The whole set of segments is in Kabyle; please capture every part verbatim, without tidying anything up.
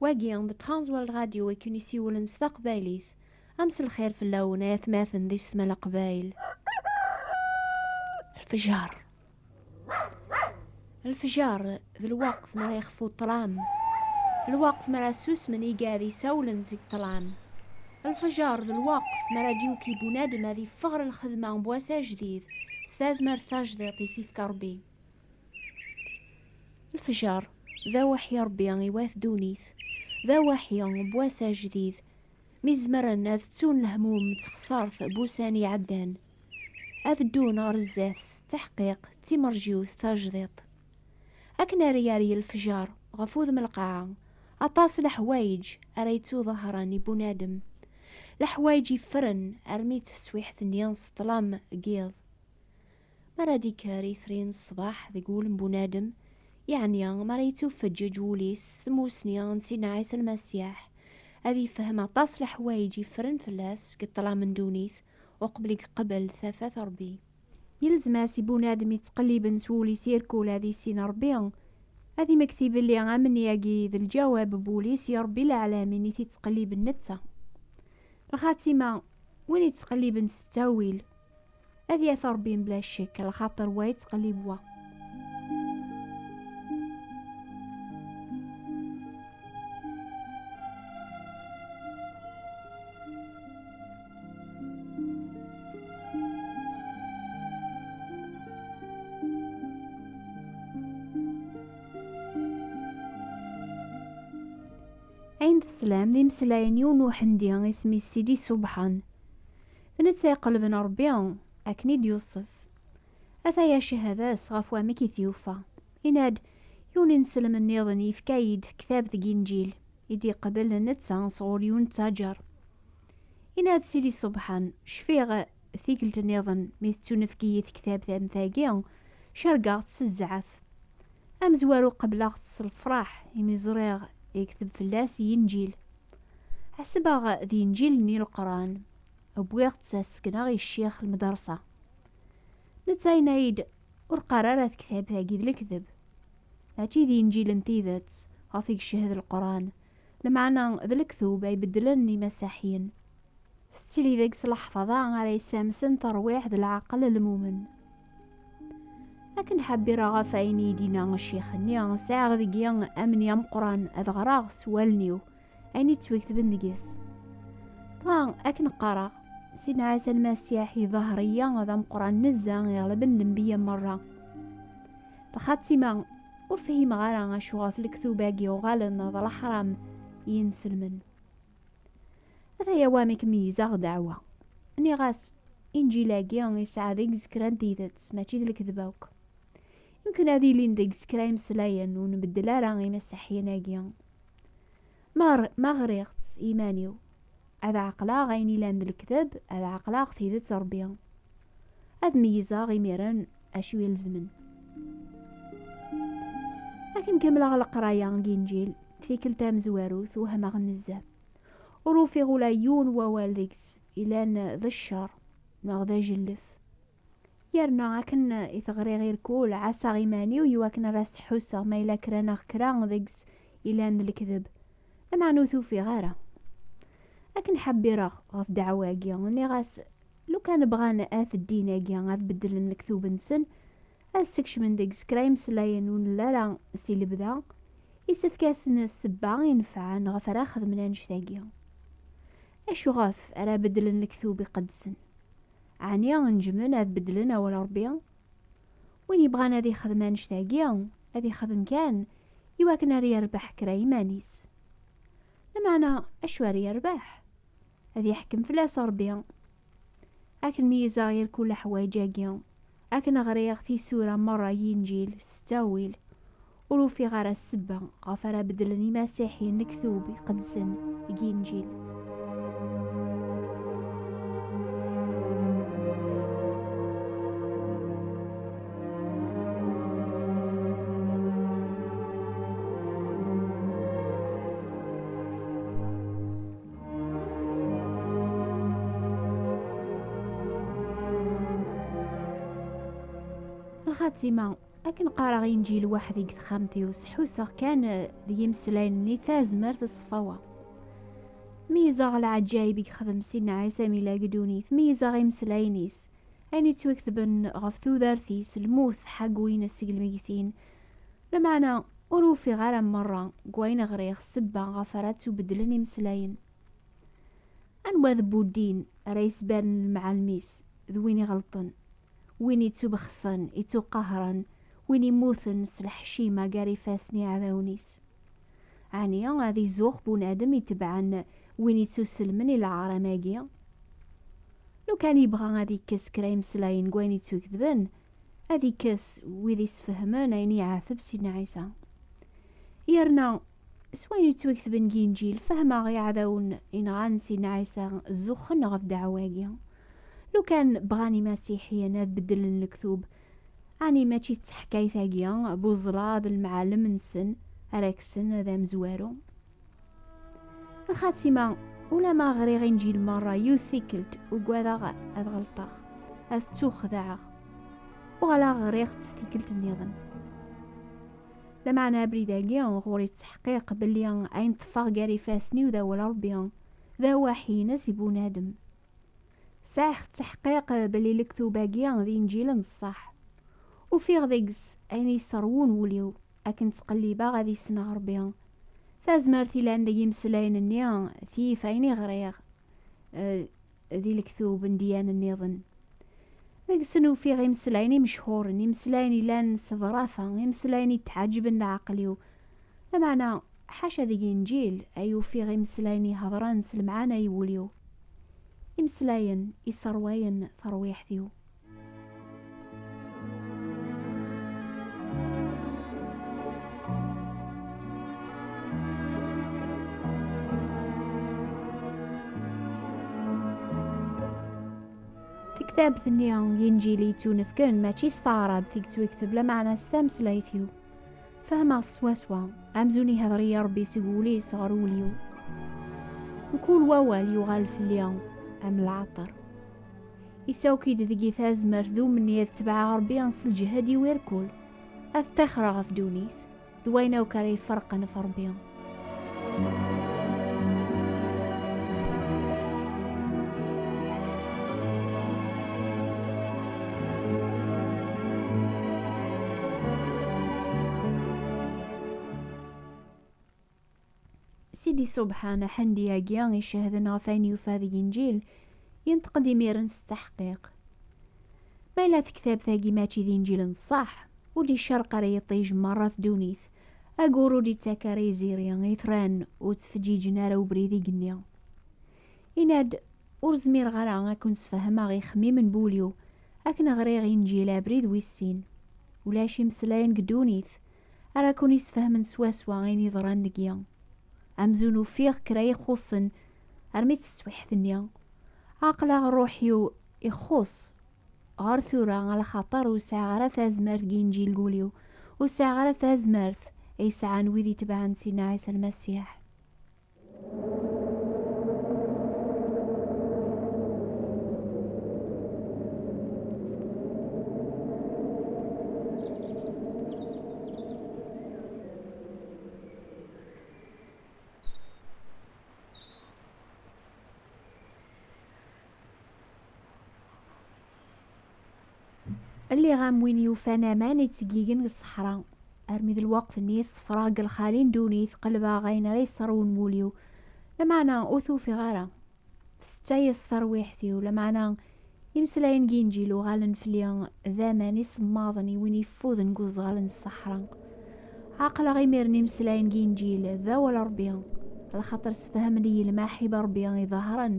Wagi d Transworld Radio i ken-isiwlen s taqbaylit. Am s lxir fell-awen ay atmaten d isetma leqbayel. Lefjer. Lefjer d lweqt mi ara yexfu ṭṭlam, lweqt mi ara susmen igad isawlen seg ṭṭlam. Lefjer d lweqt mi ara d-yuki bunadem ad iffeɣ ɣer lxedma n wass ajdid s tazmert tajdiṭ i s-ifka Ṛebbi. Lefjer d awaḥi Ṛebbi i wat ddunit, d awaḥi n wass ajdid, mi zemren ad ttun lehmum d texṣart n wussan iɛeddan, ad ddun ɣer zdat s tteḥqiq d timerjiwt tajdiṭ. Akken ara yari lefjer ɣef wudem n lqaɛa, aṭas leḥwayeǧ ara yettuḍehren i bunadem, leḥwayeǧ yeffren armi d teswiḥt-nni s ṭṭlam n yiḍ. Mi ara d-ikker itri n ṣṣbeḥ deg wul n bunadem, yeɛni mi ara yettufeǧǧeǧ wul-is s tmusni n Sidna Ɛisa Lmasiḥ, ad yefhem aṭas leḥwayeǧ yeffren fell-as deg ṭṭlam n ddunit uqbel i yeqbel tafat Ṛebbi. Yelzem-as i bunadem yettqelliben s wul-is irkul ad issin Ṛebbi, ad imektib belli amenni-agi d lǧawab n wul-is i Ṛebbi leɛlamin i t-ittqelliben netta. Lxatima, win ittqelliben s ttawil, ad yaf Ṛebbi mebla ccek, lxaṭer wa yettqellib wa. Ayen teslam d imeslayen n yiwen uḥendi isem-is Sidi Subḥan. D netta iqelben Ṛebbi akken i d-yuṣef. Ataya ccahada-s ɣef wamek i t-yufa. Yenna-d, yiwen ineslem nniḍen yefka-yi-d tektabt deg Inǧil i d-iqbel netta sɣur yiwen ttaǧer. Yenna-d Sidi Subḥan, cfiɣ tikkelt nniḍen mi tettunefk-iyi tektabt am tagi, cergeɣ-tt s zzɛaf. Amezwaru qebleɣ-tt s lefraḥ imi ẓriɣ yekteb fell-as Yinǧil. Ḥesbeɣ d Yinǧil-nni Leqran, wwiɣ-tt ad s-sekneɣ i ccix lmedersa. Netta yenna-yi-d, ur qqar ara tektabt-agi d lekdeb. Mačči d Yinǧil n tidet ɣef i yeched Leqran, lameɛna d lektub ay beddlen imasiḥiyen. Tettili deg-s leḥfaḍa ara yessamsen tarwiḥ d leɛqel n lmumen. Akken ḥabireɣ ɣef ayen i yi-d-yenna ccix-nni, sɛiɣ deg-i amenni ameqqran ad ɣreɣ s wallen-iw ayen i d-ttwaketben deg-s. Dɣa, akken qqareɣ, Sidna Ɛisa Lmasiḥ iḍaher-iyi d ameqqran nezzeh iɣelben lenbiya merra. Lxatima, ur fhimeɣ ara acu ɣef lektub-agi uɣalen d leḥram i yinselmen. Ataya wamek meyyzeɣ ddeɛwa. Nniɣ-as, Inǧil-agi yesɛa deg-s kra n tidet, mačči d lekdeb akk. Yemken ad ilin deg-s kra imeslayen ur nbeddel ara imasiḥiyen-agi. Ma ɣ-, ma ɣriɣ-tt i yiman-iw, ad ɛeqleɣ ayen ilan d lekdeb, ad ɛeqleɣ tidet Ṛebbi. Ad meyyzeɣ imiren acu ilezmen. Akken kemmleɣ leqraya n Yinǧil, tikkelt tamezwarut wehmeɣ nezzeh. Ur ufiɣ ula yiwen wawal deg-s ilan d ccer neɣ d ajellef. Yerna akken i t-ɣriɣ irkul, ɛasseɣ iman-iw i wakken ara s-ḥusseɣ ma yella kra neɣ kra deg-s ilan d lekdeb, lameɛna ur t-ufiɣ ara. Akken ḥebbireɣ ɣef ddeɛwa-agi, nniɣ-as, lukan bɣan at ddin-agi ad beddlen lektub-nsen, ad sekcmen deg-s kra imeslayen ur nelli ara si lebda, isefk-asen ssebba inefɛen ɣef ara xedmen annect-agi. Acu ɣef ara beddlen lektub iqedsen? Ɛni neǧmen ad beddlen awal Ṛebbi? Win yebɣan ad ixdem annect-agi, ad ixdem kan i wakken ara yerbeḥ kra iman-is. Lameɛna, acu ara yerbeḥ? Ad yeḥkem fell-as Ṛebbi. Akken meyyzeɣ irkul leḥwayeǧ-agi, akken ɣriɣ tisura merra n Yinǧil s ttawil, ur ufiɣ ara ssebba ɣef ara beddlen imasiḥiyen lektub iqedsen deg Yinǧil. Lxatima, Akken qqareɣ Inǧil weḥd-i deg texxamt-iw, sḥusseɣ kan, eh, deg yimeslayen-nni tazmert d ṣṣfawa. Meyyzeɣ leɛǧayeb i yexdem Sidna Ɛisa mi yella deg ddunit, meyyzeɣ imeslayen-is, ayen yettwaketben ɣef tudert-is, lmut ḥaggu-ines seg lmegtin. Lameɛna, ur ufiɣ ara merra deg wayen ɣriɣ ssebba ɣef ara ttubedlen imeslayen. Anwa d bu ddin ara yesbaren lemɛalem-is d win iɣelṭen, win ittubexsen, ittuqahren, win immuten s leḥcima gar ifassen iɛdawen-is? Ɛni ad izuxx bunadem itebɛen win ittuselmen i leɛram-agi? Lukan yebɣa ad ikkes kra imeslayen deg wayen ittuketben, ad ikkes wid isfehmen ayen iɛateb Sidna Ɛisa. Yerna, s wayen yettwaketben deg Inǧil, fehmeɣ iɛdawen inɣan Sidna Ɛisa zuxxen ɣef ddeɛwa-agi. Lukan bɣan imasiḥiyen ad beddlen lektub, ɛni mačči d taḥkayt-agi, Buẓla d lemɛallem-nsen ara kksen d amezwaru? Lxatima, ulama ɣriɣ Inǧil merra yiwet tikkelt, ugadeɣ ad ɣelṭeɣ, ad ttuxedɛeɣ. Uɣaleɣ ɣriɣ-tt tikkelt nniḍen. Lameɛna abrid-agi ɣur-i tteḥqiq belli ayen ṭṭfeɣ gar ifassen-iw d awal Ṛebbi, d awaḥi-ines i bunadem. Sɛiɣ tteḥqiq belli lektub-agi d Inǧil n ṣṣeḥ. Ufiɣ deg-s ayen yesserwun wul-iw, akken ttqellibeɣ ad issneɣ Ṛebbi. Tazmert ilan deg yimeslayen-nni tif ayen i ɣriɣ, eh, di lektub n dyan nniḍen. Deg-sen ufiɣ imeslayen imechuren, imeslayen ilan s ḍrafa, imeslayen itɛeǧben leɛqel-iw. Lameɛna, ḥaca deg Inǧil ay ufiɣ imeslayen ihedṛen s lemɛana i wul-iw. Imeslayen iṣerwayen tarwiḥt-iw. Tektabt-nni n Yinǧil yettunefken mačči s taɛrabt i yettwekteb, lameɛna s tameslayt-iw. Fehmeɣ-t swaswa, amzun ihder-iyi Ṛebbi seg wul-is ɣer wul-iw. Mkul wawal yuɣal fell-i am lɛeṭṭer. Isawk-id deg-i tazmert d umenni ad tebɛeɣ Ṛebbi s lǧehd-iw irkul, ad ṭṭixreɣ ɣef ddunit d wayen akk ara iferqen ɣef Ṛebbi. Sidi Subḥan Aḥendi-agi icehden ɣef ayen yufa deg Inǧil, yenṭeq-d imiren s tteḥqiq. Ma yella tektabt-agi mačči d Inǧil n ṣṣeḥ, ur d-icerreq ara yiṭij merra ɣef ddunit, agur ur d-ittak ara iziri itran ur ttfeǧǧiǧen ara ubrid igenni. Yenna-d, ur zmireɣ ara ad ken-sfehmeɣ ixemmimen n wul-iw, akken ɣriɣ Inǧil abrid wis sin. Ulac imeslayen deg ddunit ara ken-isfehmen swaswa ayen yeḍran deg-i. Amzun ufiɣ kra ixuṣṣen armi d teswiḥt-nni. Aql-aɣ ṛṛuḥ-iw ixuṣṣ ɣer tura, alaxaṭer ur sɛiɣ ara tazmert deg Inǧil deg wul-iw, ur sɛiɣ ara tazmert ay sɛan wid itebɛen Sidna Ɛisa Lmasiḥ. Lliɣ am win yufan aman ittgigin deg ṣṣeḥra, armi d lweqt-nni ṣeffreɣ deg lxali n ddunit, qelbeɣ ayen ara yesserwun wul-iw, lameɛna ur t-ufiɣ ara. Testayes terwiḥt-iw, lameɛna imeslayen n Yinǧil uɣalen fell-i d aman isemmaḍen i win iffuden deg uẓɣal n ṣṣeḥra. Ɛeqleɣ imiren imeslayen n Yinǧil d awal Ṛebbi, lxaṭer sfehmen-iyi lmaḥiba Ṛebbi iḍehren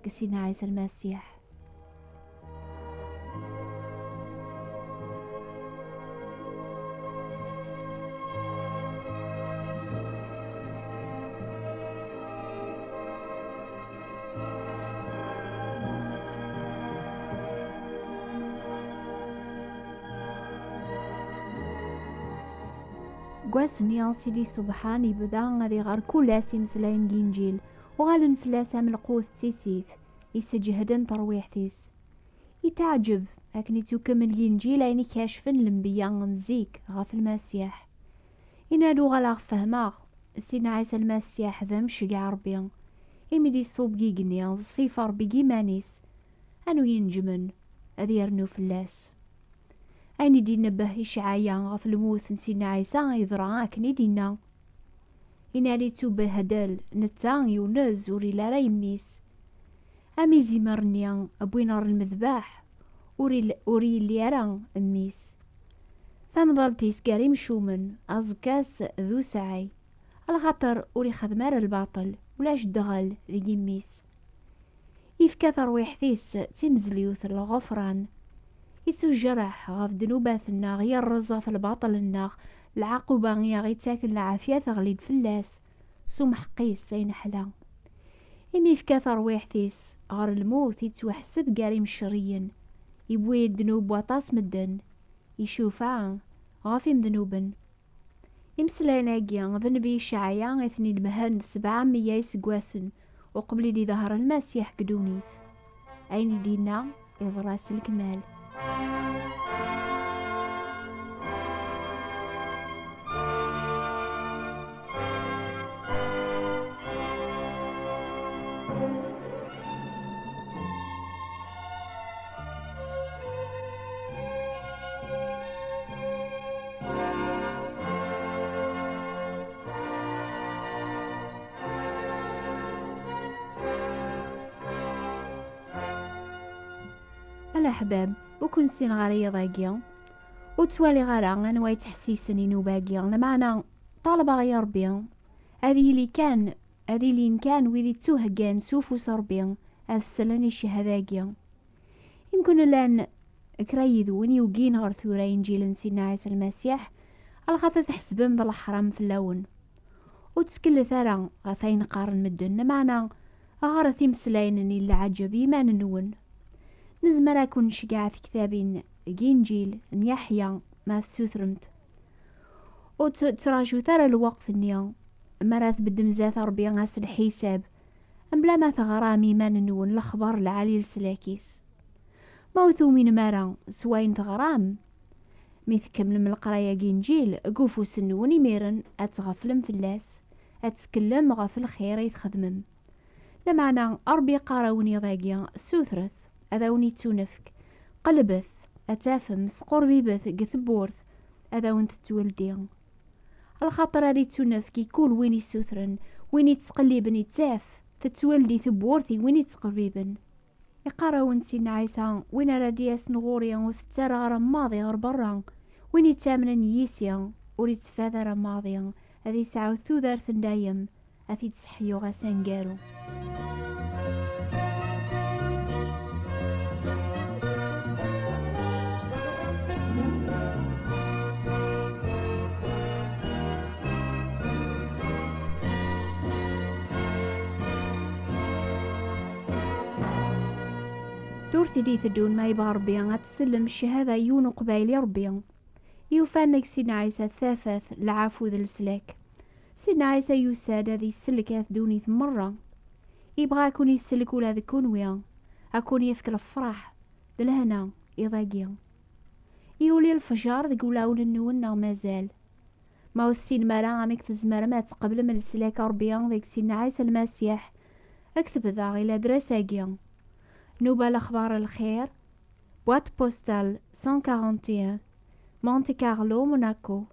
deg Sidna Ɛisa Lmasiḥ. Deg wass-nni, Sidi Subḥan yebda ad iɣer kul ass imeslayen n Yinǧil, uɣalen fell-as am lqut d tissit, iseǧhden terwiḥt-is. Yetɛeǧǧeb Akken i ttukkemmen Linǧil ayen i kacfen lenbiya n zik ɣef Lmasiḥ. Inna-d uɣaleɣ fehmeɣ Sidna Ɛisa Lmasiḥ d amceggeɛ Ṛebbi, imi d-iṣub deg igenni d ṣṣifa Ṛebbi deg yiman-is, anu yenǧmen ad yernu fell-as. Ayen i d-inebbeh Icɛaya ɣef lmut n Sidna Ɛisa yeḍra akken i d-inna. Inna-d ittubehdel netta yunez, ur illi ara yemmi-s. Am izimer-nni wwin ɣer lmedbeḥ, ur il-, ur yelli ara mmi-s. Tamḍelt-is gar imcumen, aẓekka-s d usɛay, alaxaṭer ur ixeddem ara lbaṭel, ulac ddɣel deg yimi-s. Ifka tarwiḥt-is d timezliwt n lɣefran. Ittujreḥ ɣef ddnubat-nneɣ, yerreẓ ɣef lbaṭel-nneɣ, lɛaquba i aɣ-ittaken lɛafya teɣli-d fell-as, s umḥeqq-is ay neḥla. Imi ifka tarwiḥt-is ɣer lmut, ittwaḥseb gar imcerriyen, iwwi ddnub waṭas medden, icufa ɣef imednuben. Imeslayen-agi d nnbi Icɛaya i ten-inebhen sebɛa meyya iseggasen uqbel i d-iḍher Lmasiḥ deg ddunit. Ayen i d-yenna iḍra s lekmal. A leḥbab, ur ken-ssineɣ ara yiḍ-agi, ur ttwaliɣ ara anwa yettḥessisen i nnuba-agi, lameɛna ṭalbeɣ i Ṛebbi ad yili kan, ad ilin kan wid ittuheggan s ufus Ṛebbi ad sellen i ccahada-agi. Imkun llan kra yid-wen yugin ɣer tura Inǧil n Sidna Ɛisa Lmasiḥ, alaxaṭer tḥesbem d leḥram fell-awen. Ur ttkellet ara ɣef ayen qqaren medden, lameɛna ɣret imeslayen-nni n leɛǧeb i yiman-nwen. Nezmer ad ken-nceggeɛ tektabin deg Inǧil n Yeḥya ma tessutremt. Ur tt-, ttraǧut ara lweqt-nni mi ara tbeddem zdat Ṛebbi ass n lḥisab, mebla ma teɣram i yiman-nwen lexbar lɛali leslak-is. Ma ur tuminem ara s wayen teɣram, mi tkemmlem leqraya n Inǧil deg ufus-nwen, imiren ad tɣeflem fell-as, ad tkellem ɣef lxir ay txedmem. Lameɛna Ṛebbi yeqqar-awen iḍ-agi, sutret, ad awen-ittunefk, qelbet, ad tafem, squrbibet deg tewwurt, ad awen-tettweldi. Lxaṭer ad ittunefk i kul win issutren, win ittqelliben ittaf, tettweldi tewwurt i win ittqerriben. Iqqar-awen Sidna Ɛisa, win ara d-yasen ɣur-i ur t-ttarraɣ ara maḍi ɣer berra, win ittamnen yis-i ur ittfad ara maḍi, ad isɛu tudert n dayem, ad t-id-seḥyuɣ ass aneggaru. Ddurt i d-iteddun ma yebɣa Ṛebbi ad tsellem ccahada i yiwen uqbayli Ṛebbi yufan deg Sidna Ɛisa tafat, lɛafu d leslak. Sidna Ɛisa yusa-d ad isellek at ddunit merra. Yebɣa ad ken-isellek ula d kunwi, ad ken-yefk lefraḥ d lehna iḍ-agi. Yuli lefjer deg wulawen-nwen neɣ mazal? Ma ur tessinem ara amek tzemrem ad tqeblem leslak n Ṛebbi deg Sidna Ɛisa Lmasiḥ, ktbet-aɣ i ladres-agi: Nuba Lexbar Lxir, boîte postale cent quarante et un, Monte Carlo, Monaco.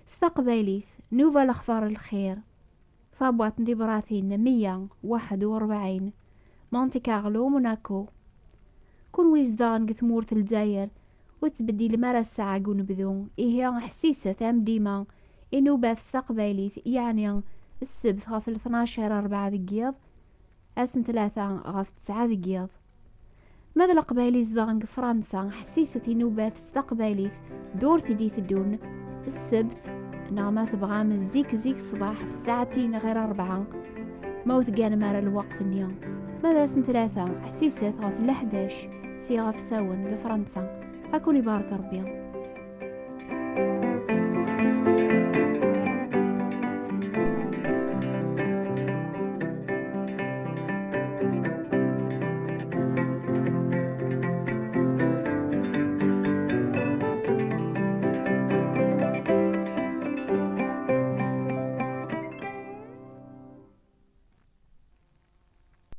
S taqbaylit, Nuba Lexbar Lxir, tabwaṭ n tibratin meyya u waḥed u rebɛin, Monte Carlo, Monaco. Kunwi izedɣen deg tmurt n Lezzayer, ur tettbeddilem ara ssaɛa deg unebdu, ihi ḥsiset am dima i nnubat s taqbaylit, yeɛni ssebt ɣef tnac ar rebɛa deg yiḍ, ass n tlata ɣef tesɛa deg yiḍ. Ma d Leqbayel izedɣen deg Fransa, ḥsiset i nnubat s taqbaylit ddurt i d-iteddun ssebt, neɣ ma tebɣam zik zik ṣṣbeḥ f ssaɛtin ɣir rebɛa, ma ur tegganem ara lweqt-nni. Ma d ass n tlata, ḥsiset ɣef leḥdac s yiɣefsawen deg Fransa. Ad ken-ibarek Ṛebbi.